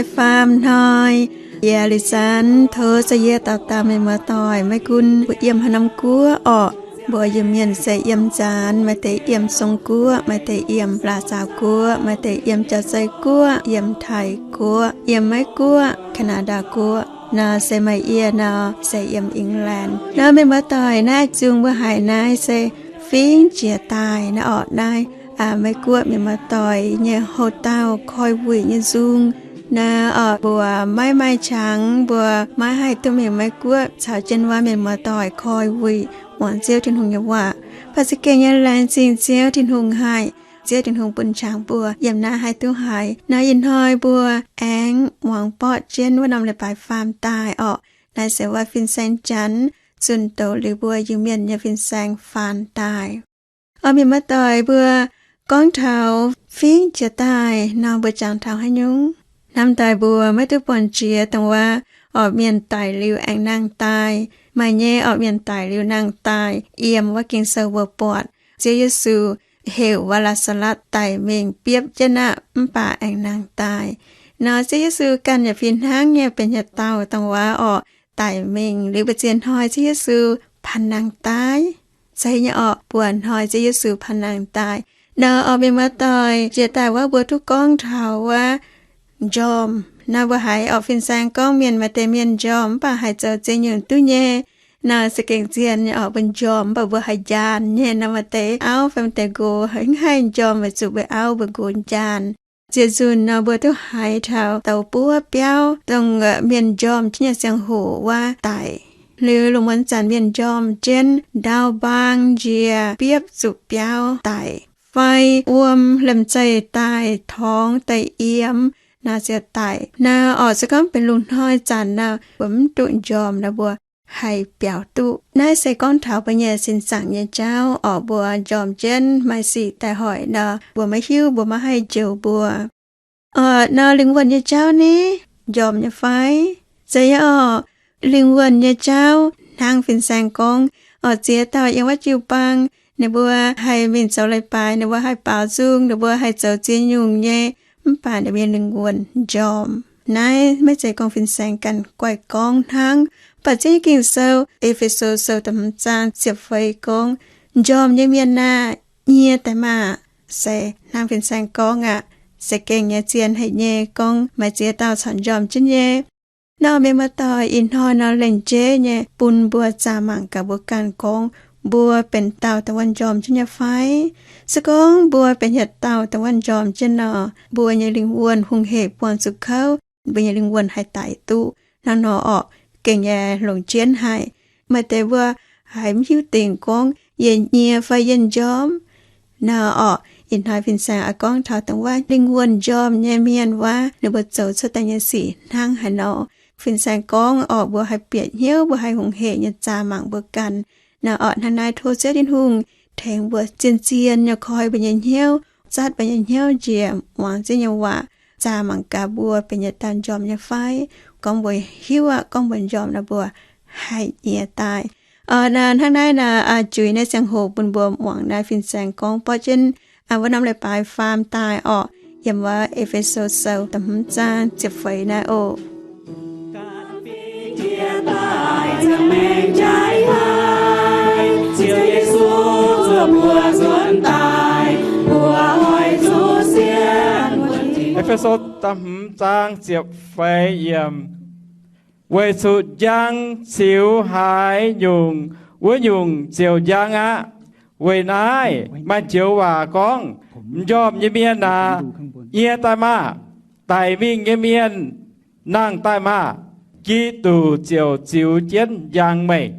Faam hnoi, yie Liuz Zanx tov se yie dauh dauh mienh muoz-doic, maiv gunv mbuo yiem haaix norm guoqv orqc, mbuo Iu-Mienh se yiem nzaanx, maaih deix yiem Song Guoqv, maaih deix yiem Laac Zaaux Guoqv, maaih deix yiem Jauv-Zei Guoqv, yiem Taiv Guoqv, yiem Meiv Guoqv, Kaa^naa^ndaa Guoqv. Nor se maaih yie nor se yiem England. Nor mienh muoz-doic naaiv nzung mbuo haiz naaiv se fingx jiex daaih naaiv orqc. Naaiv Meiv Guoqv mienh muoz-doic nyei houx-dauh koi wuic nyei nzung. Naaiv orqc, mbuo maiv maaih qangx, mbuo maiv haih duqv mingh Meiv Guoqv caux jienv wuov mienh muoz-doic koi wuic muangx Ziouv Tin-Hungh nyei waac. Baac za'gengh nyei laengz zingh Ziouv Tin-Hungh haic. Ziouv Tin-Hungh bun qangx mbuo yiem naaiv haih duqv haiz. Naaiv ih hnoi mbuo aengx muangx borqv jienv wuov norm leiz-baaix faam daaih orqc. Naaiv se wuov fin-saeng Janx zunh doz liuz mbuo Iu-Mienh nyei fin-saeng faam daaih. Orqc, mienh muoz-doic, mbuo gorngv taux fingx jiex daaih nor, mbuo jangx taux haaix nyungc? Hnamv daaih mbuo maiv duqv buangh jiex dongh wuov orqc, mienh daic liuz aengx nangh daaih. Maaih nyei orqc, mienh daic liuz nangh daaih yiem wuov Ging-Sou mbuo buatc Ziouv Yesu heuc wuov Laa^saa^latv daic mingh biopv jienv aqv, mv baac aengx nangh daaih. Nor Ziouv Yesu ganh yaac fih hnangv nyei benx yietc dauh dongh wuov orqc, daic mingh liuz mbu'ziex hnoi Ziouv Yesu panh nangh daaih. Zeiz nyei orqc, buo hnoi Ziouv Yesu panh nangh daaih. Nor orqc, mienh muoz-doic, jiex daaih wuov mbuo duqv gorngv taux wuov njormh. Nor mbuo haiz orqc fin-saeng gorngv mienh maaih deix mienh njormh mv baac haih zoux ziex nyungc duqv nyei. Nor se gengh zien nyei orqc, mbuo njormh mv baac mbuo haih njaan nyei. Nor maaih deix auv fai maaih deix nqox mv haih njormh weic zuqc mbuo auv mbuo nqox njaan. Ziec nzunc nor mbuo duqv haiz taux douz buov biauv dongh mienh njormh jienv nyei ziangh hoc wuov daic. Liuz lungh muonz zanc mienh njormh jienv ndau mbaang njiec biopv zuqc biauv daic, fai wuom liemh zeih daaih torngx daaih yiem, naaiv ziouc daic. Naaiv orqc se gorngv benx lungh hnoi zanc nor mbuo mv duqv njormh nor mbuo haih biaux duqv. Naaiv se gorngv taux mbuo nyei sin zaangc nyei jauv orqc, mbuo njormh jienv maaih sic daaih hoic nor mbuo maiv hiuv, mbuo maiv haih njoux mbuo. Orqc, nor lingh wuonh nyei jauv ni, njormh nyei fai? Zeiz nyei orqc. Lingh wuonh nyei jauv hnangv fin-saeng gorngv orqc, ziex dauh yiem wuov jiu-baang, ninh mbuo haih mingh zoux leiz-baaix, ninh mbuo haih baaux nzung, ninh mbuo haih zoux ziex nyungc nyei, mv baac ninh mbuo nyei lingh wuonh njormh. Naaiv maiv zeiz gorngv fin-saeng ganh guaih gorngv hnangv, mv baac Ziouv nyei Ging-Sou, E^fe^so Sou da'hmz zaang ziepc feix gorngv, njormh nyei mienh aah! Nyie daaih maah! Se hnangv fin-saeng gorngv aqv. Se gengh nyei zien haic nyei gorngv maaih ziex dauh corc njormh jienv nyei. Nor mienh muoz-doic, ih hnoi nor lengc jeiv nyei bun mbuo zaah mangc gaax mbuo ganh gorngv mbuo benx dauh dongh wuov njormh jienv nyei fai? Se gorngv mbuo benx yietc dauh dongh wuov njormh jienv nor, mbuo nyei lingh wuonh hungh hec buangh zuqc kouv, mbuo nyei lingh wuonh haih daic duqv. Hnangv nor orqc, gengh nyei longc jienv haic. Maaih deix mbuo haiz mv hiuv dingc gorngv yie nyie fai yie njormh. Nor orqc, ih hnoi fin-saeng oix gorngv taux dongh wuov lingh wuonh njormh nyei mienh wuov, ninh mbuo zoux cuotv daaih nyei sic hnangv haaix nor. Fin-saeng gorngv orqc, mbuo haih bieqc hnyouv, mbuo haih hungh hec nyei zaah mangc mbuo ganh. Nor orqc, hnangv naaiv tov Ziouv Tin-Hungh tengx mbuo zien-zien nyei koi mbuo nyei hnyouv, zatv mbuo nyei hnyouv njiec muangx Ziouv nyei waac, zaah mangc gaax mbuo benx yietc dauh njormh nyei fai. Gorngv mbuo hiuv aqv, gorngv mbuo njormh nor mbuo haih nyie daaih. Hnangv naaiv nor, zuiz naaiv ziangh hoc bun mbuo muangx naaiv fin-saeng gorngv borqv jienv wuov norm leiz-baaix faam daaih orqc, yiem wuov E^fe^so Sou da'hmz zaang ziepc feix naaiv oc. E^fe^so da'hmz zaang ziepc feix yiemc. Weic zuqc njang ziux haaix nyungc, wuov nyungc ziouc njang aqv. Weic naaiv maaih joux waac gorngv, m'njormh nyei mienh aac, nyie daaih maah! Daic mingh nyei mienh, nangh daaih maah! Giduc ziouc ziux jienv njang meih.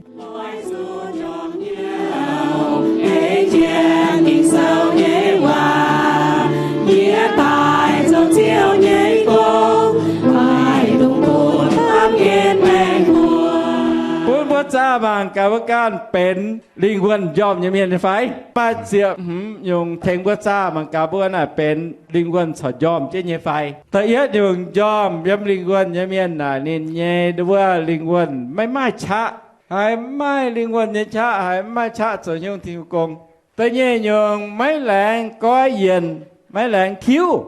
Bun mbuo zaah mangc gaax mbuo ganh benx lingh wuonh m'njormh nyei mienh nyei fai? Maaih ziepc hmz nyungc tengx mbuo zaah mangc gaax mbuo naaic benx lingh wuonh corc m'njormh jienv nyei fai. Da'yietv nyungc m'njormh yiem lingh wuonh nyei mienh naaic ninh nyei wuov lingh wuonh maiv maaih qaqv. Haiz maiv maaih lingh wuonh nyei qaqv, haiz maiv maaih qaqv zoux hnyouv Tin-Hungh gong. Da'nyeic nyungc maiv laengz goiv yienc, maiv laengz tiuv.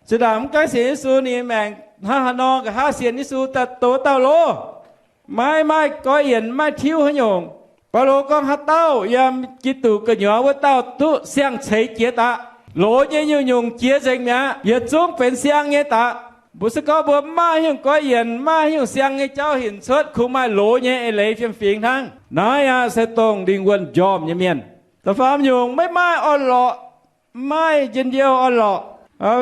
Zinh ndaangc mv gaengh sienx Yesu ninh nyei maengc Hnangv haaix nor nqa'haav sienx Yesu daaih dongh wuov dauh loh, maiv maaih goiv yienc, maiv maaih tiuv haaix nyungc. Baulo gorngv haaix dauh yiem Giduc gu'nyuoz wuov dauh duqv siang-ceix jiex daaih. Loz nyei nyungc-nyungc jiex nzengc mi'aqv. Yietc zungv benx siang nyei daaih. Mbuo se gorngv mbuo mv maaih haaix nyungc goiv yienc, mv maaih haaix nyungc siang nyei jauv hinc cuotv, kungx maaih loz nyei eix leiz fiem-fingx hnangv. Naaiv aqv se dongh lingh wuonh njormh nyei mienh. Da'faam nyungc, maiv maaih orn-lorqc, mv maaih njien-youh orn-lorqc.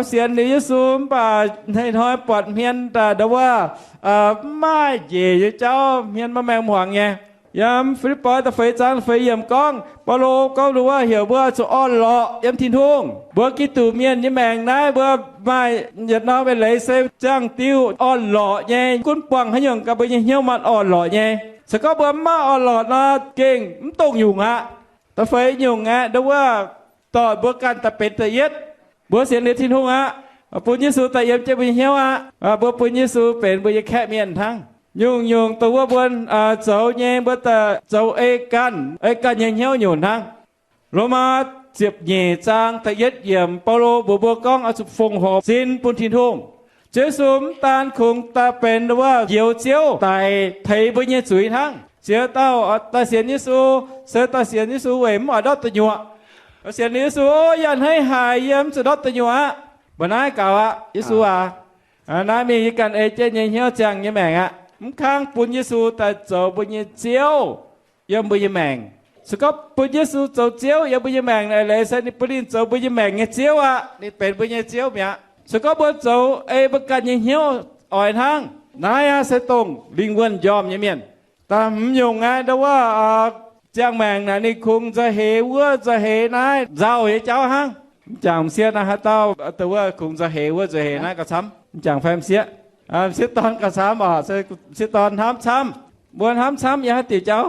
Sienx liuz Yesu mv baac hnoi-hnoi buatc hmien daaih nda'wuov mv maaih njiec nyei jauv, hmien maiv maengh muangx nyei. Yiem Fi^lipv^poi da'feix zaang da'feix yiemc gorngv, Baulo gorngv nda'wuov heuc mbuo zuqc orn-lorqc yiem Tin-Hungh. Mbuo Giduc mienh nyei maengc naaiv, mbuo maaih yietc norm eix leiz se ziangh diuh orn-lorqc nyei. Gunv buangh haaix nyungc gaax, mbuo nyei hnyouv maaih orn-lorqc nyei. Se gorngv mbuo mv maaih orn-lorqc nor, gengh mv dongh nyungc aqv. Da'feix nyungc aeqv, nda'wuov dorh mbuo ganh daaih benx da'yietv. Mbuo sienx liuz Tin-Hungh aqv, bun Yesu daaih yiem jienv mbuo nyei hnyouv aqv, mbuo bun Yesu benx mbuo nyei kaeqv mienh hnangv. Nyungc-nyungc dongh wuov mbuo zoux nyei, mbuo daaih zoux ei ganh, ei ganh nyei hnyouv nyunc hnangv. Lomaa ziepc nyeic zaang da'yietv yiemc, Baulo mbuox mbuo gorngv oix zuqc fongc horc sin bun Tin-Hungh. Ziouv Yesu mv daan kungx daaih benx wuov njoux Ziouv daic teix mbuo nyei zuiz hnangv. Ziex dauh daaih sienx Yesu, se daaih sienx Yesu weic mv oix ndortv deic nyuoqc. Sienx liuz Yesu, o, yaac hneiv haic, yie mv zuqc ndortv deic nyuoqc aqv. Mbuo naaiv gaux aqv, Yesu aac. Naaiv mingh yie ganh ei jienv nyei hnyouv ziangh nyei maengc aqv. Mv kangv bun Yesu daaih zoux mbuo nyei Ziouv yiem mbuo nyei maengc. Se gorngv bun Yesu zoux Ziouv yiem mbuo nyei maengc naaic, leiz se ninh bun ninh zoux mbuo nyei maengc nyei Ziouv aqv. Ninh benx mbuo nyei Ziouv mi'aqv. Se gorngv mbuo zoux ei mbuo ganh nyei hnyouv oix hnangv, naaiv aqv se dongh lingh wuonh njormh nyei mienh. Da'hmz nyungc naaiv, nda'wuov ziangh maengc naaic ninh kungx nzauh heix wuov nzauh heix naaiv nzauh nyei jauv hnangv. M'jangc m'sieqv naaiv haaix dauh da'wuov kungx nzauh heix wuov nzauh heix naaiv gauh camv. M'jangc fai m'sieqv? M'sieqv dorn gauh camv oc. M'sieqv dorn hnamv camv. Mbuo hnamv camv yiem haaix diuc jauv?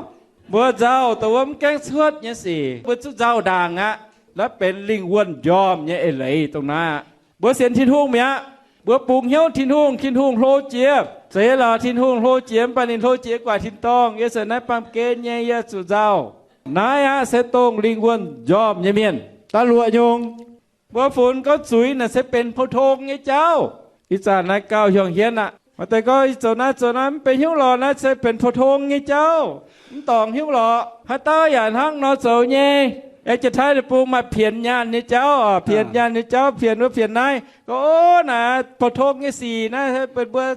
Mbuo nzauh dongh wuov mv gaengh cuotv nyei sic, mbuo zuqc nzauh ndaangc aqv. Naaiv benx lingh wuonh njormh nyei eix leiz dongh naaiv aqv. Mbuo sienx Tin-Hungh mi'aqv. Mbuo bungx hnyouv Tin-Hungh, Tin-Hungh hlo jiex. Zeiz lorqc, Tin-Hungh hlo jiex, mv baac ninh hlo jiex guaax tin-dorngh. Yie se naaiv baamh gen nyei, yie zuqc nzauh. Naaiv aqv se dongh lingh wuonh njormh nyei mienh. Da'luoqc nyungc, mbuo funx gorngv zuiz naaic se benx pou-tong nyei jauv. Ih zanc naaiv gauh hiuang hienv aqv. Maaih deix gorngv, yie zoux naaiv zoux naaiv mv benx hnyouv lorqc, naaiv se benx pou-tong nyei jauv. Mv dorngc hnyouv lorqc. Haaix dauh yaac hnangv nor zoux nyei. Aengx Janx-Taiv Deic-Bung maaih pienx nyaanh nyei jauv oc. Pienx nyaanh nyei jauv, pienx wuov pienx naaiv. Gorngv, o, naaiv pou-tong nyei sic, naaiv benx mbuo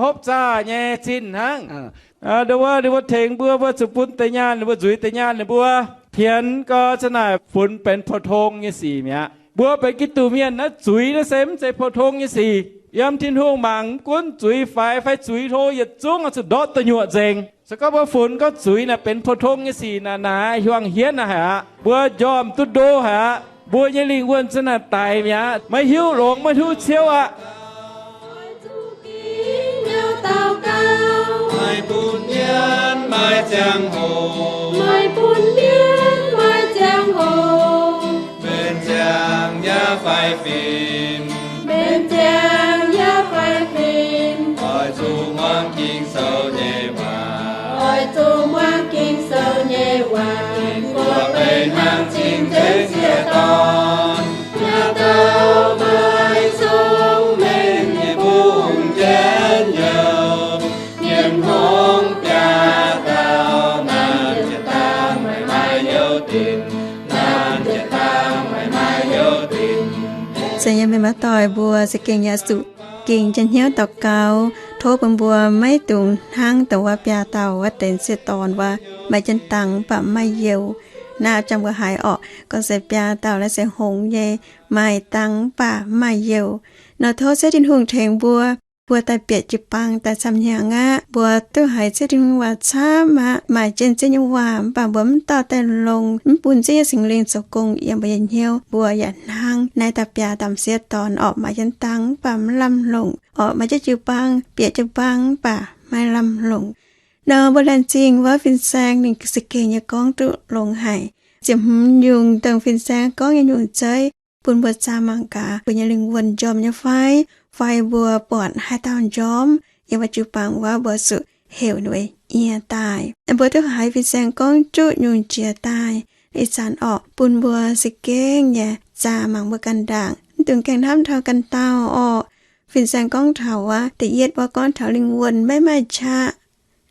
hopv zaah nyei zinh hnangv. Ndongc wuov ninh mbuo tengx mbuo, mbuo zuqc bun deix nyaanh ninh mbuo, nzuiz deix nyaanh ninh mbuo. Pienx gorx za'naaic funx benx pou-tong nyei sic mi'aqv. Mbuo benx Giduc mienh naaiv, zuiz naaiv se mv zeiz pou-tong nyei sic. Yiem Tin-Hungh mangc, mv gunv zuiz faix fai zuiz hlo, yietc zungv oix zuqc ndortv deic nyuoqc nzengc. Se gorngv mbuo funx gorngv zuiz naaic benx pou-tong nyei sic naaic, naaic hiuang hienv naaic haic aqv. Mbuo njormh duqv ndo haic aqv. Mbuo nyei lingh wuonh za'naaic daic mi'aqv, maiv hiuv longx, maiv hiuv ciouv aqv. Maiv bun mienv maiv ziangh hoc, maiv bun mienv maiv ziangh hoc, mbenc ziangh yaac fai fim, mbenc ziangh yaac fai fim, oix zuqc muangx Ging-Sou nyei waac, oix zuqc muangx Ging-Sou nyei waac, mbuo benx hnangv cing-nzengc sieqv dorn, biaa dauh maaih cong-mengh nyei bungx jienv youh, mienh hngongx biaa dauh, naaiv jienv dangh meih maaih youh dinc, naaiv jienv dangh meih maaih youh dinc. Zeiz nyei mienh muoz-doic mbuo, za'gengh yaac zuqc ging jienv hnyouv daux gaux, tov bun mbuo maiv dungx hnangv dongh wuov biaa dauh wuov deix sieqv dorn wuov, maaih jienv dangh mv baac mv maaih youh. Naaiv jangx mbuo haiz orqc, gorngv se biaa dauh naaiv se hngongx nyei, maaih dangh mv baac mv maaih youh. Nor tov Ziouv Tin-Hungh tengx mbuo, mbuo daaih bieqc jiu-baang daaih camv-hnyangx aqv. Mbuo duqv haiz Ziouv Tin-Hungh waac camv aqv, maaih jienv Ziouv nyei waac mv baac mbuo mv dauh daaih longx, mv bun Ziouv nyei Singx Lingh zoux gong yiem mbuo nyei hnyouv, mbuo yaac hnangv naaiv dauh biaa dauh m'sieqv dorn orqc, maaih jienv dangh mv baac mv lamh longc orqc, maaih jienv jiu-baang, bieqc jiu-baang mv baac maiv lamh longc. Nor mbuo laengz zingh wuov fin-saeng ninh za'gengh nyei gorngv duqv longx haic. Ziepc hmz nyungc dongh fin-saeng gorngv nyei nyungc zeiv bun mbuo zaah mangc gaax, mbuo nyei lingh wuonh njormh nyei fai, fai mbuo buatc haaix dauh njormh, yiem wuov jiu-baang wuov mbuo zuqc heuc ninh mbuo yie daaih. Mbuo duqv haiz fin-saeng gorngv juqv nyungc jiex daaih. Ih zanc orqc, bun mbuo za'gengh nyei zaah mangc mbuo ganh ndaangc, mv dungx gaengh hnamv taux ganh dauh orqc. Fin-saeng gorngv taux wuov da'yietv wuov gorngv taux lingh wuonh maiv maaih qaqv.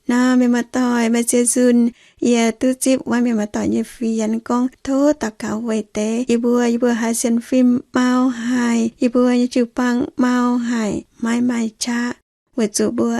Nor mienh muoz-doic, maaih ziex nzunc yie duqv zipv wuov mienh muoz-doic nyei fienx gorngv tov daux gaux weic deix yie mbuo, yie mbuo haiz sienx fim mau haic, yie mbuo nyei jiu-baang mau haic, maiv maaih qaqv. Weic zuqc mbuo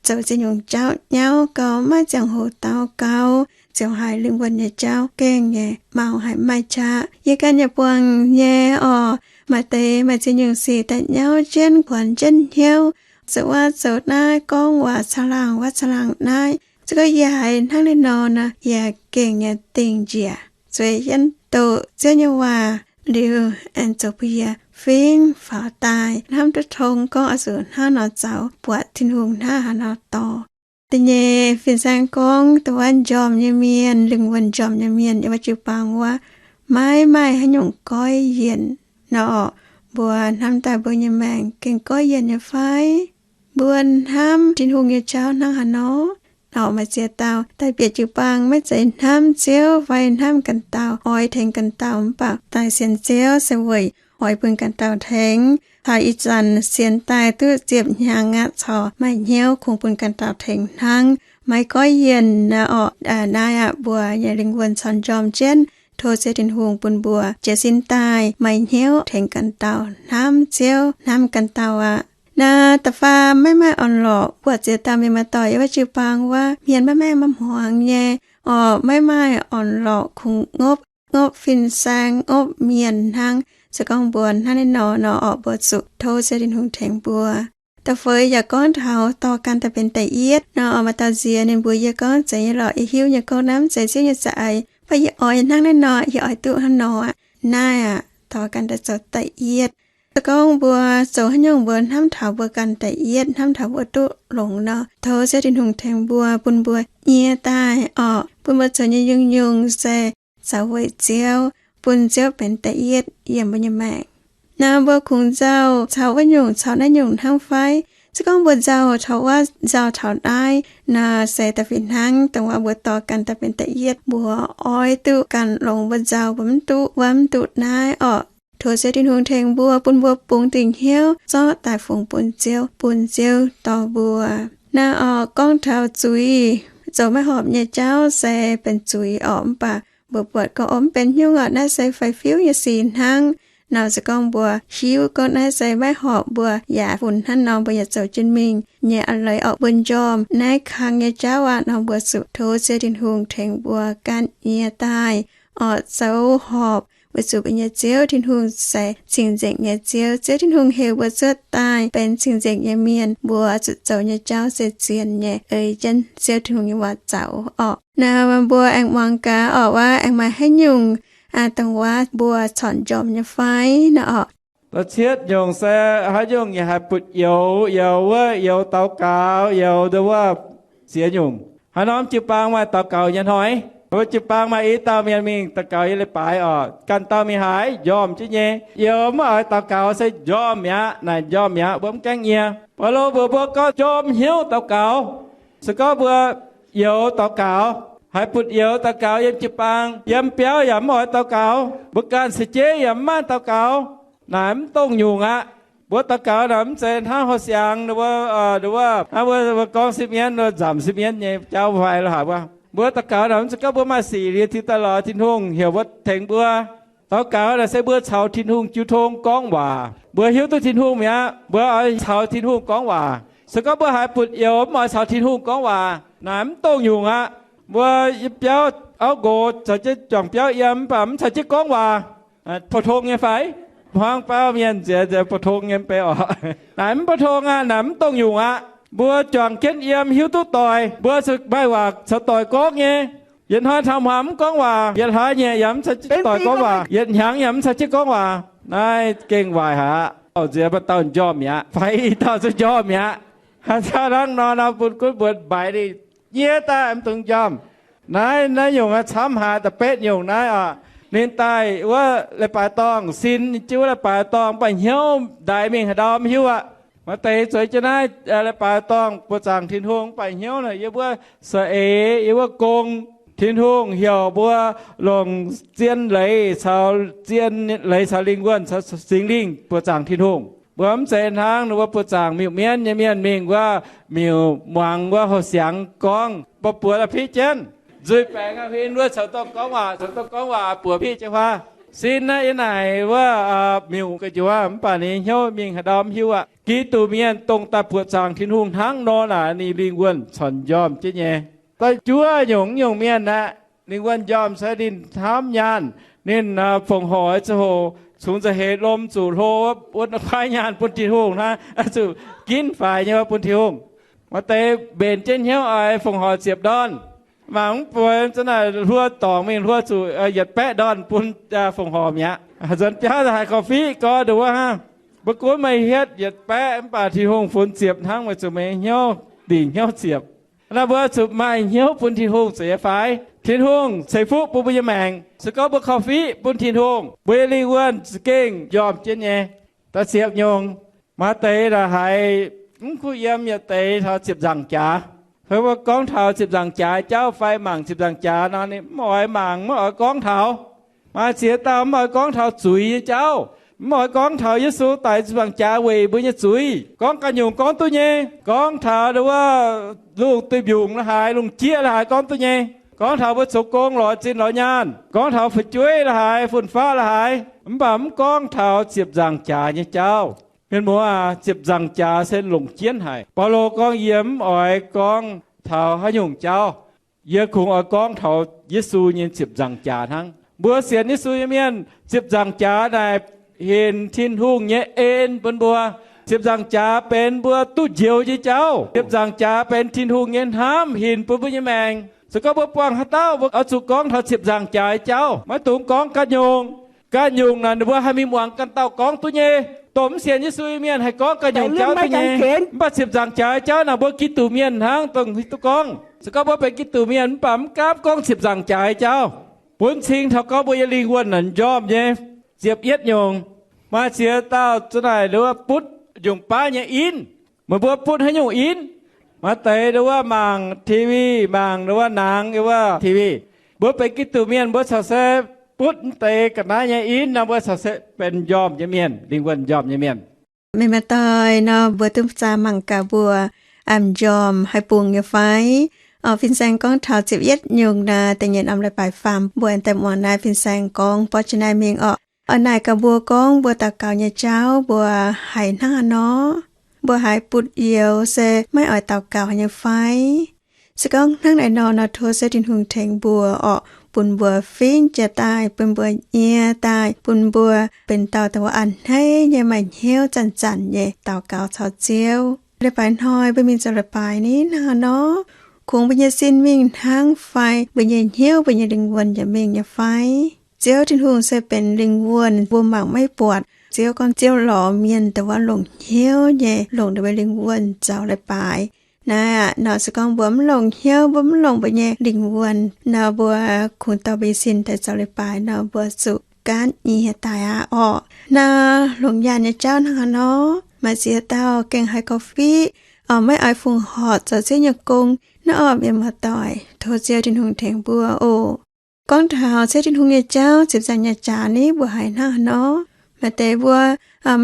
zoux ziex nyungc jauv nyauv gau, maiv ziangh hoc daux gaux, ziouc haiz lingh wuonh nyei jauv gengh nyei mau haic, maaih qaqv. Yie ganh yaac buangh nyei orqc. Maaih deix maaih ziex nyungc sic daaih nyauv jienv, kuonx jienv hnyouv, zoux wuov zoux naaiv, gorngv waac caangh laangh wuov caangh laangh naaiv. Se gorngv yie haiz hnangv naaiv nor nor, yie gengh nyei dingh njiec. Zueiz jienv doqc Ziouv nyei waac liuz, aengx zoux bun yie fingx faaux daaih hnamv duqv tong gorngv oix zuqc hnangv nor zoux, buatc Tin-Hungh hnangv haaix nor dorh. Da'nyeic, fin-saeng gorngv dongh wuov njormh nyei mienh, lingh wuonh njormh nyei mienh yiem wuov jiu-baang wuov, maiv maaih haaix nyungc goiv yienc nor orqc. Mbuo hnamv daaih mbuo nyei maengc gengh goiv yienc nyei fai? Mbuo hnamv Tin-Hungh nyei jauv hnangv haaix nor? Nor maaih ziex dauh daaih bieqc jiu-baang maiv zeiz hnamv Ziouv fai hnamv ganh dauh oix tengx ganh dauh, mv baac daaih sienx Ziouv se weic oix bun ganh dauh tengx. Taux ih zanc sienx daaih duqv ziepc hnyangx aqv, corc maaih hnyouv kungx bun ganh dauh tengx hnangv, maiv goiv yienc nor orqc. Naaiv aqv, mbuo nyei lingh wuonh corc njormh jienv. Tov Ziouv Tin-Hungh bun mbuo jiez sin daaih maaih hnyouv tengx ganh dauh hnamv Ziouv, hnamv ganh dauh aqv. Naaiv da'faam maiv maaih orn-lorqc. Buatc ziex dauh mienh muoz-doic yiem wuov jiu-baang wuov, hmien maiv maaih maiv hmuangx nyei orqc, maiv maaih orn-lorqc, kungx ngopv ngopv fin-saeng, ngopv mienh hnangv. Se gorngv mbuo hnangv naaiv nor nor orqc, mbuo zuqc tov Ziouv Tin-Hungh tengx mbuo. Da'feix yaac gorngv taux dorh ganh daaih benx da'yietv nor orqc. Maaih dauh nziex ninh mbuox yie gorngv, zeiz nyei lorqc, yie hiuv nyei gorngv naaiv mv zeiz Ziouv nyei za'eix, mv baac yie oix hnangv naaiv nor, yie oix duqv hnangv nor aqv. Naaiv aqv, dorh ganh daaih zoux da'yietv. Se gorngv mbuo zoux haaix nyungc mbuo hnamv taux mbuo ganh da'yietv, hnamv taux mbuo duqv longx nor, tov Ziouv Tin-Hungh tengx mbuo, bun mbuo nyie daaih orqc, bun mbuo zoux nyei nyungc-nyungc se zoux weic Ziouv, bun Ziouv benx da'yietv yiem mbuo nyei maengc. Naaiv mbuo kungx nzauh caux wuov nyungc caux naaiv nyungc hnangv fai? Se gorngv mbuo nzauh taux wuov, nzauh taux naaiv nor, se da'fih hnangv dongh wuov mbuo dorh ganh daaih benx da'yietv, mbuo oix duqv ganh longx, mbuo nzauh, mbuo mv duqv wuov mv duqv naaiv orqc. Tov Ziouv Tin-Hungh tengx mbuo, bun mbuo bungx dingc hnyouv zorqv daaih fungx bun Ziouv, bun Ziouv dorh mbuo. Naaiv orqc, gorngv taux zuiz, zoux maiv horpc nyei jauv se benx zuiz orqc. Mv baac mbuo buatc gorngv, o, mv benx nyungc orqc, naaiv se fai fiuv nyei sic hnangv nor, se gorngv mbuo hiuv gorngv naaiv se maiv horpc, mbuo yaac funx hnangv nor, mbuo yaac zoux jienv mingh nyei a'leiz orqc, mbuo njormh naaiv kang nyei jauv aqv nor, mbuo zuqc tov Ziouv Tin-Hungh tengx mbuo ganh nyie daaih orqc, zoux horpc. Weic zuqc mbuo nyei Ziouv Tin-Hungh se cing-nzengc nyei Ziouv. Ziouv Tin-Hungh heuc mbuo cuotv daaih benx cing-nzengc nyei mienh, mbuo zuqc zoux nyei jauv se zien nyei, ei jienv Ziouv Tin-Hungh nyei waac zoux orqc. Naaiv mbuo aengx muangx gaax orqc, wuov aengx maaih haaix nyungc dongh wuov mbuo corc njormh nyei fai nor orqc. Da'cietv nyungc se haaix nyungc yaac haih butv youz, youz wuov youz daux gaux, youz ndau wuov ziex nyungc. Haaix norm jiu-baang maaih daux gaux nyei hnoi? Mbuo jiu-baang maaih i dauh mienh mingh daux gaux yiem leiz-baaix orqc, ganh dauh mingh haaix? Njormh jienv nyei. Youz mv oix daux gaux se njormh mi'aqv, naaic njormh mi'aqv, mbuo mv gaengh nyie. Baulo mbuox mbuo gorngv njormh hnyouv daux gaux. Se gorngv mbuo youz daux gaux, haih butv youz daux gaux yiem jiu-baang, yiem biauv yaac mv oix daux gaux, mbuo ganh caux jeiv yaac mv maaih daux gaux, naaic mv dongh nyungc aqv. Mbuo daux gaux naaic mv zeiz hnangv Houh Siangx wuov, wuov, hnangv mbuo gorngv Sipv Mienv, nzamc Sipv Mienv nyei jauv fai lo haaix wuov. Mbuo daux gaux naaic mv zeiz gorngv mbuo maaih sic liuz tiv daaih lorz Tin-Hungh heuc mbuo tengx mbuo. Daux gaux naaic se mbuo caux Tin-Hungh jiu tong gorngv waac. Mbuo hiuv duqv Tin-Hungh mi'aqv, mbuo oix caux Tin-Hungh gorngv waac. Se gorngv mbuo haiz butv youz mv oix caux Tin-Hungh gorngv waac, naaic mv dongh nyungc aqv. Mbuo yiem biauv auv nqox caux jienv juangc biauv yiem, mv baac mv caux jienv gorngv waac, pou-tong nyei fai? Hmuangv baauv mienh nziex nziex pou-tong nyei mv bei orqc. Naaic mv pou-tong aqv, naaic mv dongh nyungc aqv. Mbuo juangc jienv yiem hiuv duqv doix, mbuo zuqc maaih waac caux doix gorngv nyei. Yietc hnoi taux hmuangx mv gorngv waac, yietc hlaax nyei yaac mv caux jienv doix gorngv waac, yietc hnyangx yaac mv caux jienv gorngv waac. Naaiv gengh waaic haic aqv. Nziex mbuo dauh njormh mi'aqv, fai i dauh zungv njormh mi'aqv. Haaix dauh hnangv nor, nor bun gunv mbuo mbaix ninh nyie daaih mv dungx njormh. Naaiv, naaiv nyungc camv haic, da'betv nyungc naaiv oc. Ninh daaih wuov leiz-baaix dorngh, sin jienv wuov leiz-baaix dorngh, mv baac hnyouv ndaix mingh haaix ndau mv hiuv aqv. Maaih deix zueiz jienv naaiv leiz-baaix dorngh buoz-zaangc Tin-Hungh, mv baac hnyouv naaic yiem wuov saeng-eix, yiem wuov gong. Tin-Hungh heuc mbuo longc zien leiz caux, zien leiz caux lingh wuonh caux Singx Lingh buoz-zaangc Tin-Hungh. Mbuo mv zeiz hnangv ninh mbuo buoqc zaangc miuc-mienv nyei mienh mingh wuov miuc muangx wuov houh siangx gorngv, mbuo buoz daaih piqv jienv. Nzuih baengx aqv, huin wuov caux dorh gorngv waac, caux dorh gorngv waac buoz piqv jienv huaav. Sin naaiv yie naaic wuov miuc gu'njuov, mv baac ninh nyei hnyouv mingh haaix ndau mv hiuv aqv. Giduc mienh dongh daaih buoqc zaangc Tin-Hungh hnangv nor naaic, ninh lingh wuonh corc njormh jienv nyei. Da'juov nyungc, nyungc mienh aeqv, lingh wuonh njormh se ninh hnamv nyaanh, ninh fongc horc ziangh hoc cungx nza'heix lom zuqc hlo wuov, kuaaiv nyaanh bun Tin-Hungh hnangv, zuqc ginv faix nyei wuov bun Tin-Hungh. Maaih deix mbenc jienv hnyouv oix fongc horc ziepc ndorn, mangc mv bueix za'naaic hluo dorngc mingh hluo zuqc yietc baeqv ndorn bun fongc horc mi'aqv. Nzuonx biauv haiz korv-fiqv gorngv nduov hnangv, mbuo gunv meih hietv yietc baeqv mv baac Tin-Hungh funx ziepc hnangv, weic zuqc meih nyei hnyouv dingc hnyouv ziepc. Naaiv mbuo zuqc maaih hnyouv bun Tin-Hungh zeiz nyei fai? Tin-Hungh ceix fuqv bun mbuo nyei maengc. Se gorngv mbuo korv-fiqv bun Tin-Hungh, mbuo nyei lingh wuonh za'gengh njormh jienv nyei. Da'ziepc nyungc, maaih deix naaic haiz mv kuv yiem yietc deix taux ziepc nzaangc jaax. Fai mbuo gorngv taux ziepc nzaangc jaax jauv fai mangc ziepc nzaangc jaax nor, ninh mv oix mangc, mv oix gorngv taux. Maaih ziex dauh mv oix gorngv taux zuiz nyei jauv, mv oix gorngv taux Yesu daic ziepc nzaangc jaax weic mbuo nyei zuiz. Gorngv ganh nyungc gorngv duqv nyei. Gorngv taux wuov lungh duih mbiungc la'haaix, lungh jieqv la'haaix gorngv duqv nyei. Gorngv taux mbuo zoux gong lorz zinh lorz nyaanh, gorngv taux fu'jueiv la'haaix, fun-faqv la'haaix, mv baac mv gorngv taux ziepc nzaangc jaax nyei jauv. Mienh muoz aac, ziepc nzaangc jaax se longc jienv haic. Baulo gorngv, yie mv oix gorngv taux haaix nyungc jauv. Yie kungx oix gorngv taux Yesu nyei ziepc nzaangc jaax hnangv. Mbuo sienx Yesu nyei mienh, ziepc nzaangc jaax naaic hinc Tin-Hungh nyei en bun mbuo. Ziepc nzaangc jaax benx mbuo duqv njoux nyei jauv. Ziepc nzaangc jaax benx Tin-Hungh nyei hnamv hinc bun mbuo nyei maengc. Se gorngv mbuo buangh haaix dauh, mbuo oix zuqc gorngv taux ziepc nzaangc jaax nyei jauv. Maiv dungx gorngv ganh nyungc. Ganh nyungc naaic ninh mbuo haih mingh muangx ganh dauh gorngv duqv nyei. Dongh mv sienx Yesu nyei mienh haih gorngv ganh nyungc jauv duqv nyei. Mv baac ziepc nzaangc jaax nyei jauv naaic mbuo Giduc mienh hnangv dongh hiuv duqv gorngv. Se gorngv mbuo benx Giduc mienh mv baac mv gaamv gorngv ziepc nzaangc jaax nyei jauv, bun cing taux gorngv mbuo nyei lingh wuonh naaic njormh nyei. Ziepc yietv nyungc, maaih ziex dauh za'naaic nduov butv nyungc baav nyei inv. Meih mbuo butv haaix nyungc inv? Maaih deix nduov mangc TV, mangc nduov naang wuov TV. Mbuo benx Giduc mienh mbuo corc se butv mv deix ga'naaiv nyei inv nor, mbuo corc se benx njormh nyei mienh, lingh wuonh njormh nyei mienh. Meih maaih doic nor, mbuo duqv zaah mangc gaax mbuo a'hneiv njormh haaix bung nyei fai? Fin-saeng gorngv taux ziepc yietv nyungc naaic, da'nyeic norm leiz-baaix faam mbuo daaih muangx naaiv fin-saeng gorngv borqv jienv naaiv mingh orqc. Oix naaic gaax mbuo gorngv mbuo daux gaux nyei jauv mbuo haiz hnangv haaix nor? Mbuo haiz butv youz se maiv oix daux gaux nyei fai? Se gorngv hnangv naaiv nor nor, tov Ziouv Tin-Hungh tengx mbuo orqc, bun mbuo fingx jiex daaih, bun mbuo nyie daaih, bun mbuo benx dauh dongh wuov a'hneiv nyei maaih hnyouv zanc-zanc nyei daux gaux caux Ziouv. Leiz-baaix hnoi mbuo mingh zoux leiz-baaix ni hnangv haaix nor? Kungx mbuo nyei sin mingh hnangv fai mbuo nyei hnyouv, mbuo nyei lingh wuonh yaac mingh nyei fai? Ziouv Tin-Hungh se benx lingh wuonh, mbuo mangc maiv buatc. Ziouv gorngv Ziouv lorz mienh dongh wuov longc hnyouv nyei longc ninh mbuo lingh wuonh zoux leiz-baaix. Naaiv aqv nor, se gorngv mbuo mv longc hnyouv, mbuo mv longc mbuo nyei lingh wuonh nor, mbuo kungx dorh mbuo nyei sin daaih zoux leiz-baaix nor, mbuo zuqc gaanv nyie daaih aqv orqc. Naaiv longc nyaanh nyei jauv hnangv haaix nor? Maaih ziex dauh gengh haiz korv-fiqv, maiv oix fongc horc zoux Ziouv nyei gong. Naaiv orqc, mienh muoz-doic, tov Ziouv Tin-Hungh tengx mbuo oc. Gorngv taux Ziouv Tin-Hungh nyei jauv, ziepc nzaangc nyei jaax ni, mbuo haiz hnangv haaix nor? Maaih deix mbuo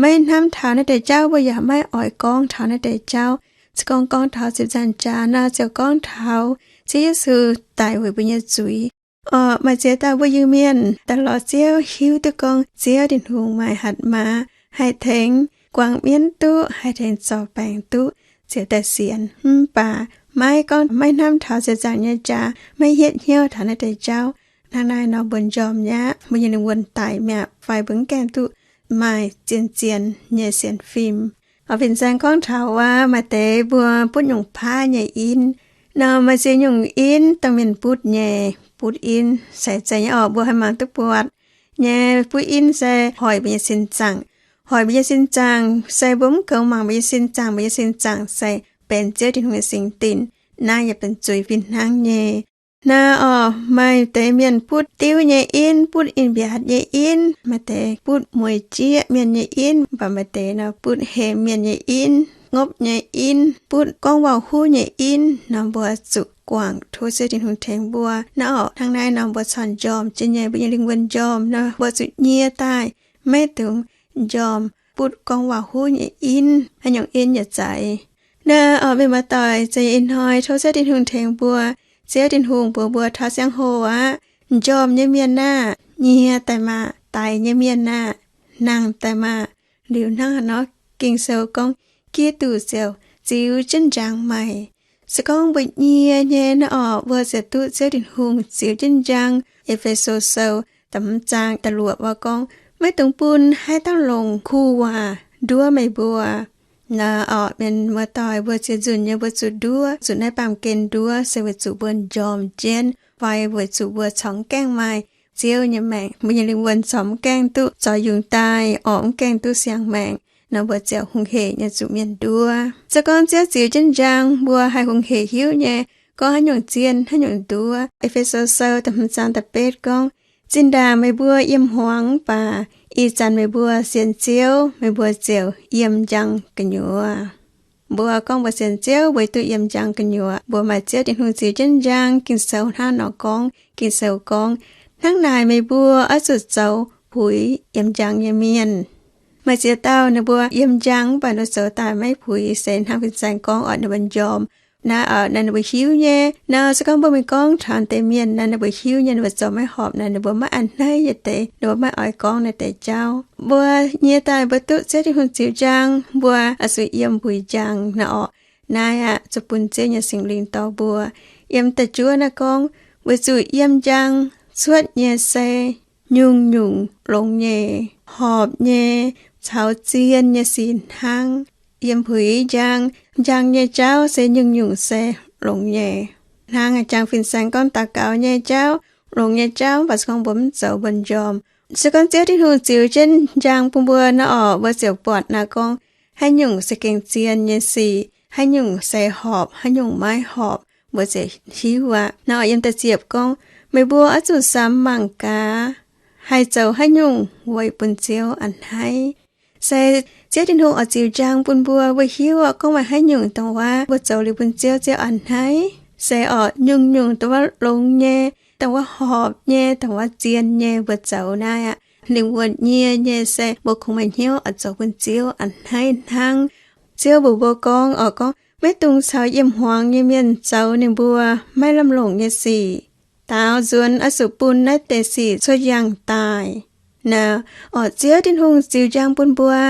maiv hnamv taux naaiv deix jauv, mbuo yaac maiv oix gorngv taux naaiv deix jauv. Se gorngv gorngv taux ziepc nzaangc jaax nor, ziouc gorngv taux Ziouv Yesu daic weic mbuo nyei zuiz. Orqc, maaih ziex dauh mbuo Iu-Mienh daaih lorz Ziouv, hiuv duqv gorngv Ziouv Tin-Hungh maaih hatc maaz haih tengx guangc mienv duqv, haih tengx zorc baengc duqv, ziouc daaih sienx. Mv baac maiv gorngv maiv hnamv taux ziepc nzaangc nyei jaax, maiv hietv hnyouv taux naaiv deix jauv. Hnangv naaiv nor mbuo njormh nyei aqv, mbuo nyei lingh wuonh daic mi'aqv fai mbuo mv gaengh duqv maaih zien-zien nyei sienx fim. Fin-saeng gorngv taux wuov maaih deix mbuo butv nyungc paav nyei inv. Nor maaih ziex nyungc inv dongh mienh butv nyei. Butv inv se zeiz nyei orqc, mbuo haih mangc duqv buatc nyei. Butv inv se hoic mbuo nyei sin zaangc. Hoic mbuo nyei sin zaangc se mbuo mv goux mangc mbuo nyei sin zaangc, mbuo nyei sin zaangc se benx Ziouv Tin-Hungh nyei singx dinc. Naaiv yaac benx zuiz fih hnangv nyei. Naaiv orqc, maaih deix mienh butv diuv nyei inv, butv in-mbiatc nyei inv, maaih deix butv mueiz jieqv mienh nyei inv, mv baac maaih deix nor butv hemx mienh nyei inv, ngopv nyei inv, butv gorngv waac-huv nyei inv. Nor mbuo zuqc guangc, tov Ziouv Tin-Hungh tengx mbuo. Naaiv orqc, hnangv naaiv nor mbuo corc njormh jienv nyei, mbuo nyei lingh wuonh njormh nor, mbuo zuqc nyie daaih, maiv dungx njormh butv gorngv waac-huv nyei in, haaix nyungc in yaac zaic. Naaiv oc, mienh muoz-doic, za'gengh ih hnoi tov Ziouv Tin-Hungh tengx mbuo. Ziouv Tin-Hungh mbuox mbuo taux ziangh hoc aqv, m'njormh nyei mienh aah, nyie daaih maah! Daic nyei mienh aah, nangh daaih maah! Liuz hnangv haaix nor, Ging-Sou gorngv, Giduc ziouc ziux jienv njang maaic. Se gorngv mbuo nyie nyei naaiv oc, mbuo ziouc duqv Ziouv Tin-Hungh ziux jienv njang. E^fe^so Sou da'hmz zaang da'luoqc waac gorngv, Maiv dungx bun haaix dauh longc kuv waac nduov meih mbuo. Naaiv oc, mienh muoz-doic, mbuo ziux nzunc nyei mbuo zuqc nduov, zuqc naaiv baamh gen nduov se weic zuqc mbuo m'njormh jienv fai weic zuqc mbuo corc maiv gaengh maaih Ziouv nyei maengc, mbuo nyei lingh wuonh corc maiv gaengh duqv zorc yungz daaih, oc, maiv gaengh duqv siang-maengc nor, mbuo ziouc hungh hec nyei zuqc mienh nduov. Se gorngv Ziouv ziux jienv njang, mbuo haih hungh hec hiuv nyei gorngv haaix nyungc zien, haaix nyungc nduov. E^fe^so Sou da'hmz zaang da'betv gorngv, Zinh ndaangc meih mbuo yiem hmuangx mv baac ih zanc meih mbuo sienx Ziouv, meih mbuo ziouc yiem njang gu'nyuoz. Mbuo gorngv mbuo sienx Ziouv, mbuo duqv yiem njang gu'nyuoz. Mbuo maaih Ziouv Tin-Hungh ziux jienv njang. Ging-Sou hnangv nor gorngv. Ging-Sou gorngv, Hnangv naaic meih mbuo oix zuqc zoux puix yiem njang nyei mienh. Maaih ziex dauh ninh mbuo yiem njang mv baac ninh mbuo zoux daaih maiv puix, se hnangv fin-saeng gorngv oc, ninh mbuo m'njormh. Naaiv oc, naaiv ninh mbuo hiuv nyei. Naaiv se gorngv mbuo mingh gorngv taux deix mienh naaiv, ninh mbuo hiuv nyei, ninh mbuo zoux maiv horpc naaic, ninh mbuo maiv a'hneiv nyei deix, ninh mbuo maiv oix gorngv naaiv deix jauv. Mbuo nyie daaih mbuo duqv Ziouv Tin-Hungh ziux njang, mbuo oix zuqc yiem mbuix njang naaiv oc. Naaiv aqv, zuqc bun Ziouv nyei Singx Lingh dorh mbuo. Yiem da'juov naaiv gorngv, weic zuqc yiem njang cuotv nyei se nyungc-nyungc longx nyei, horpc nyei, caux zien nyei sic hnangv. Yiem mbuix njang, njang nyei jauv se nyungc-nyungc se longx nyei. Hnangv jang fin-saeng gorngv daux gaux nyei jauv, longx nyei jauv, mv baac se gorngv mbuo mv zoux, mbuo m'njormh. Se gorngv Ziouv Tin-Hungh ziux jienv njang bun mbuo naaiv oc, mbuo ziouc buatc naaiv gorngv haaix nyungc se gengh zien nyei sic, haaix nyungc se horpc, haaix nyungc maiv horpc, mbuo ziouc hiuv aqv. Naaiv oc, yiem da'ziepc gorngv, Meih mbuo oix zuqc samx mangc gaax, haih zoux haaix nyungc weic bun Ziouv a'hneiv. Se Ziouv Tin-Hungh oix ziux njang bun mbuo, mbuo hiuv oc, gorngv maaih haaix nyungc dongh wuov mbuo zoux liuz bun Ziouv, Ziouv a'hneiv. Se oc, nyungc-nyungc dongh wuov longx nyei, dongh wuov horpc nyei, dongh wuov zien nyei mbuo zoux naaiv aqv, lingh wuonh nyie nyei se mbuo kungx maaih hnyouv oix zoux bun Ziouv a'hneiv hnangv. Ziouv mbuox mbuo gorngv oc, gorngv maiv dungx caux yiem hmuangx nyei mienh zoux ninh mbuo maiv lamh longc nyei sic. Daaux nzuonx oix zuqc bun naaiv deix sic cuotv yangh daaih. Naaiv oc, Ziouv Tin-Hungh ziux njang bun mbuo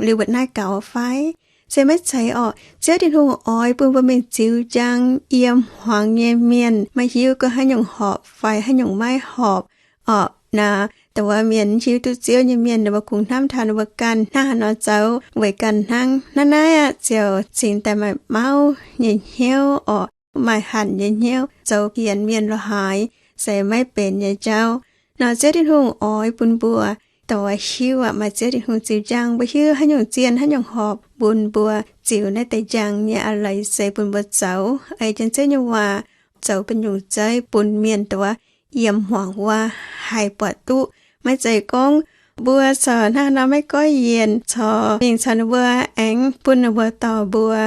liuz mbuo naaiv gaux fai? Se maiv zeiz oc. Ziouv Tin-Hungh oix bun mbuo mingh ziux njang yiem hmuangx nyei mienh, maiv hiuv gorngv haaix nyungc horpc fai haaix nyungc maiv horpc. Oc, naaiv dongh wuov mienh hiuv duqv Ziouv nyei mienh, ninh mbuo kungx hnamv taux ninh mbuo ganh hnangv haaix nor zoux weic ganh hnangv. Naaiv naaiv aqv ziouc cingx daaih maaih mauv nyei hnyouv oc, maaih hanc nyei hnyouv, zoux hienx mienh lo haaix se maiv benx nyei jauv. Nor Ziouv Tin-Hungh oix bun mbuo dongh wuov hiuv aqv, maaih Ziouv Tin-Hungh ziux njang, mbuo hiuv haaix nyungc zien haaix nyungc horpc, bun mbuo ziux naaiv deix njang nyei a'leiz se bun mbuo zoux ei jienv Ziouv nyei waac, zoux bun nyungc zeiv bun mienh dongh wuov yiem hmuangx wuov haih buatc duqv. Maiv zeiz gorngv mbuo corc hnangv nor maiv goiv yienc, corc mingh caux ninh mbuo aengx bun ninh mbuo dorh mbuo.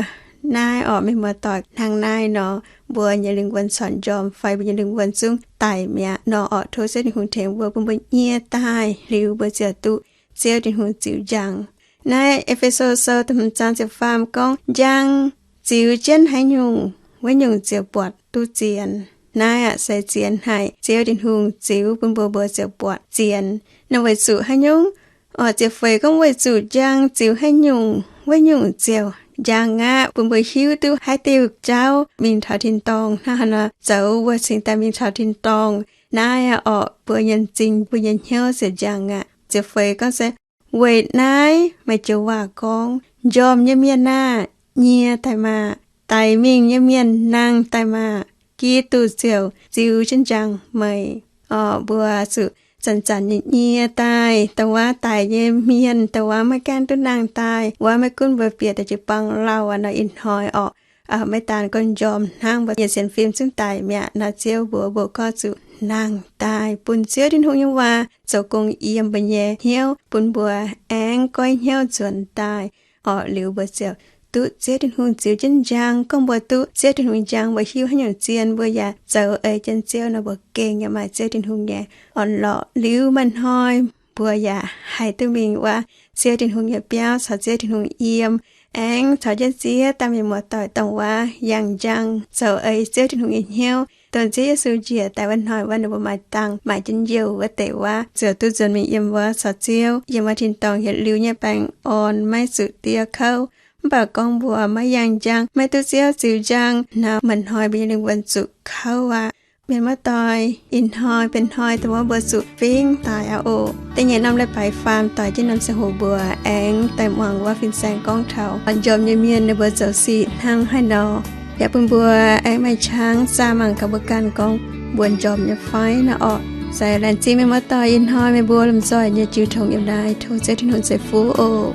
Naaiv oc, mienh muoz-doic, hnangv naaiv nor, mbuo nyei lingh wuonh corc njormh fai mbuo nyei lingh wuonh zungv daic mi'aqv nor oc. Tov Ziouv Tin-Hungh tengx mbuo, bun mbuo nyie daaih liuz mbuo ziouc duqv Ziouv Tin-Hungh ziux njang. Naaiv E^fe^so Sou da'hmz zaang ziepc faam gorngv, Njang ziux jienv haaix nyungc, wuov nyungc ziouc buatc duqv zien. Naaiv aqv se zien haic, Ziouv Tin-Hungh ziux bun mbuo, mbuo ziouc buatc zien. Naaiv weic zuqc haaix nyungc? Oc, ziepc feix gorngv, Weic zuqc njang ziux haaix nyungc, wuov nyungc ziouc njang aqv, bun mbuo hiuv duqv haaix diuh jauv mingh taux tin-dorngh, hnangv haaix nor zoux mbuo cingx daaih mingh taux tin-dorngh. Naaiv aqv oc, mbuo nyei m'zing, mbuo nyei hnyouv ziouc njang aqv. Ziepc feix gorngv se, Weic naaiv maaih joux waac gorngv, Njormh nyei mienh aah! Nyie daaih maah! Daic mingh nyei mienh nangh daaih maah! Giduc ziouc ziux jienv njang meih. Oc, mbuo zuqc zanc-zanc nyei nyie daaih, dongh wuov daic nyei mienh, dongh wuov maiv gaengh duqv nangh daaih. Wuov maiv gunv mbuo bieqc daaih jiu-baang lauh aqv nor, ih hnoi oc, maiv daan gorngv njormh hnangv, mbuo nyei sienx fim zungv daic mi'aqv nor, Ziouv mbuox mbuo gorngv zuqc nangh daaih bun Ziouv Tin-Hungh nyei waac zoux gong yiem mbuo nyei hnyouv, bun mbuo aengx goiv hnyouv nzuonx daaih. Oc, liuz mbuo ziouc duqv Ziouv Tin-Hungh ziux jienv njang. Gorngv mbuo duqv Ziouv Tin-Hungh njang, mbuo hiuv haaix nyungc zien, mbuo yaac zoux ei jienv Ziouv nor, mbuo gengh yaac maaih Ziouv Tin-Hungh nyei orn-lorqc. Liuz maaih hnoi mbuo yaac haih duqv mingh wuov Ziouv Tin-Hungh nyei biauv caux Ziouv Tin-Hungh yiem, aengx caux jienv ziex dauh mienh muoz-doic dongh wuov yangh njang zoux eix Ziouv Tin-Hungh nyei hnyouv, dongh Ziouv Yesu njiec daaih wuov hnoi wuov ninh mbuo maaih dangh maaih jienv youh wuov deix wuov, ziouc duqv nzuonx mingh yiem wuov caux Ziouv yiem wuov tin-dorngh yietc liuz nyei baengh orn, maiv zuqc diev kouv. Mv baac gorngv mbuo maiv yangh njang, maiv duqv Ziouv ziux njang, hnangv maaih hnoi mbuo nyei lingh wuonh zuqc kouv aqv. Mienh muoz-doic, ih hnoi benx hnoi dongh wuov mbuo zuqc fingx daaih aqv oc. Da'nyeic norm leiz-baaix faam doix jienv norm ziangh hoc mbuo aengx daaih muangx wuov fin-saeng gorngv taux njormh nyei mienh ninh mbuo zoux sic hnangv haaix nor, yaac bun mbuo aengx maaih qangx zaah mangc gaax mbuo ganh gorngv mbuo njormh nyei fai nor orqc. Za'gengh laengz zingh mienh muoz-doic ih hnoi meih mbuo lomh nzoih nyei jiu tong yiem naaiv, tov Ziouv Tin-Hungh ceix fuqv oc.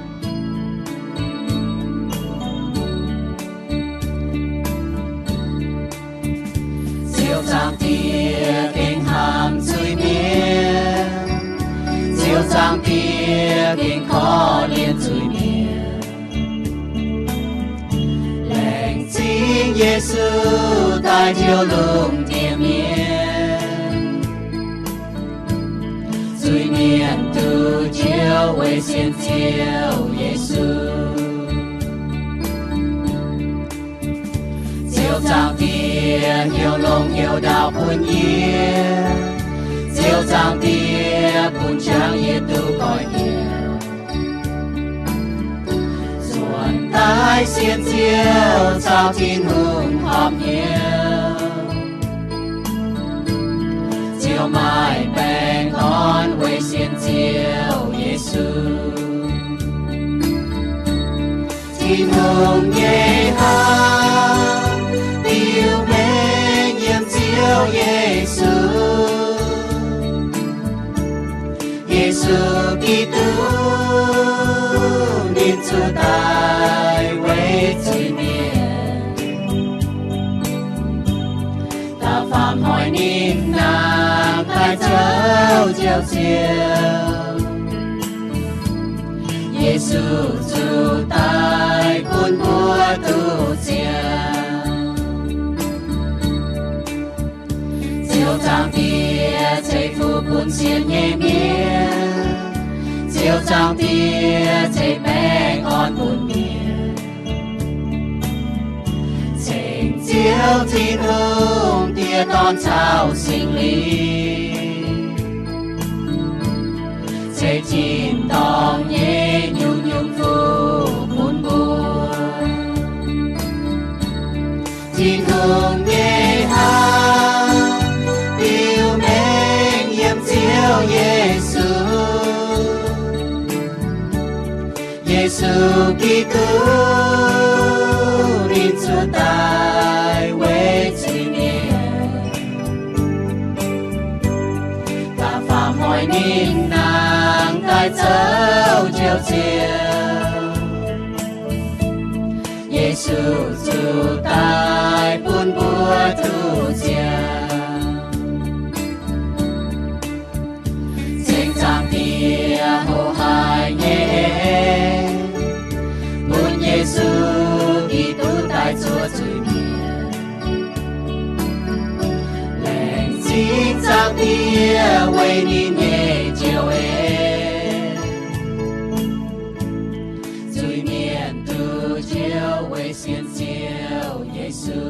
Ziouv Zaangc Diex gengh hnamv zuiz-mienh, Ziouv Zaangc Diex gengh korv-lienh zuiz-mienh. Laengz zingh Yesu daaih njoux lungh ndiev mienh. Zuiz-mienh duqv njoux weic sienx Ziouv Yesu. Ziouv Zaangc Diex hnyouv longx hnyouv ndaauv bun yie. Ziouv Zaangc Diex bun qangx yie duqv goiv hnyouv, nzuonx daaih sienx Ziouv caux Tin-Hungh horpc hnyouv, ziouc maaih baengh orn weic sienx Ziouv Yesu. Tin-Hungh nyei hnamv biux mengh yiem Ziouv Yesu. Yesu Giduc ninh zuqc daaih weic zuiz-mienh, da'faam hnoi ninh nangh daaih zoux Njoux Ziouv. Yesu zuqc daaih bun mbuo duqv ziangh. Ziouv Zaangc Diex ceix fuqv bun sienx nyei mienh. Ziouv Zaangc Diex ceix baengh orn bun mienh. Cingx Ziouv Tin-Hungh, Diex, Dorn caux Singx Lingh, ceix tin-dorngh nyei nyungc-nyungc fuqv bun mbuo. Tin-Hungh nyei hnamv biux mengh yiem Ziouv Yesu. Yesu Giduc ninh zuqc daaih weic zuiz-mienh, da'faam hnoi ninh nangh daaih zoux Njoux Ziouv. Yesu zuqc daaih bun mbuo duqv ziangh. Cingx Zaangc Diex hoqc haic nyei eix, bun Yesu Giduc daaih zuov zuiz-mienh. Laengz zingh Zaangc Diex weic ninh nyei njoux eix, zuiz-mienh duqv njoux weic sienx Ziouv Yesu.